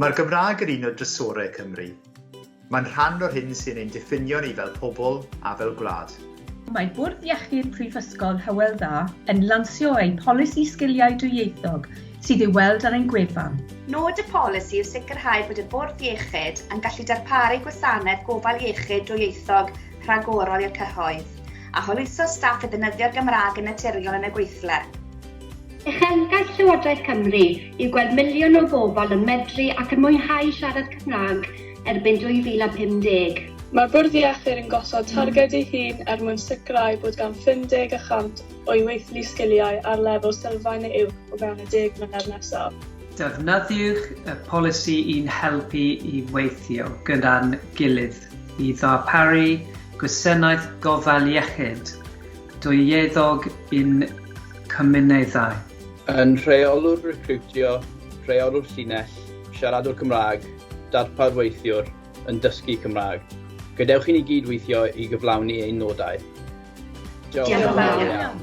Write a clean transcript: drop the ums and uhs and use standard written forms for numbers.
Mae'r Gymraeg yn un o drysorau Cymru. Mae'n rhan o'r hyn sy'n ein diffinio ni fel pobl a fel gwlad. Mae Bwrdd Iechyd Prifysgol Hywel Dda yn lansio eu Polisi Sgiliau Dwyieithog sydd i'w weld ar ein gwefan. Nod y polisi yw sicrhau bod y Bwrdd Iechyd yn gallu darparu gwasanaeth gofal iechyd dwyieithog rhagorol i'r cyhoedd, a hwyluso staff i ddefnyddio'r Gymraeg yn naturiol yn y gweithle. Uchelgais Llywodraeth Cymru yw gweld miliwn o bobl yn medru ac yn mwynhau siarad Cymraeg erbyn 2050. Mae'r Bwrdd Iechyd yn gosod targed ei hun er mwyn sicrhau bod gan 50 y chant o'i weithlu sgiliau ar lefel sylfaen neu uwch o fewn y deg mlynedd nesaf. Defnyddiwch y polisi i'n helpu i weithio gyda'n gilydd i ddarparu gwasanaeth gofal iechyd dwyieithog i'n cymunedau. Yn rheolwr recriwtio, rheolwr llinell, siaradwr Cymraeg, darpar weithiwr, yn dysgu Cymraeg. Gadewch i ni gyd weithio i gyflawni ein nodau. Diolch yn fawr iawn.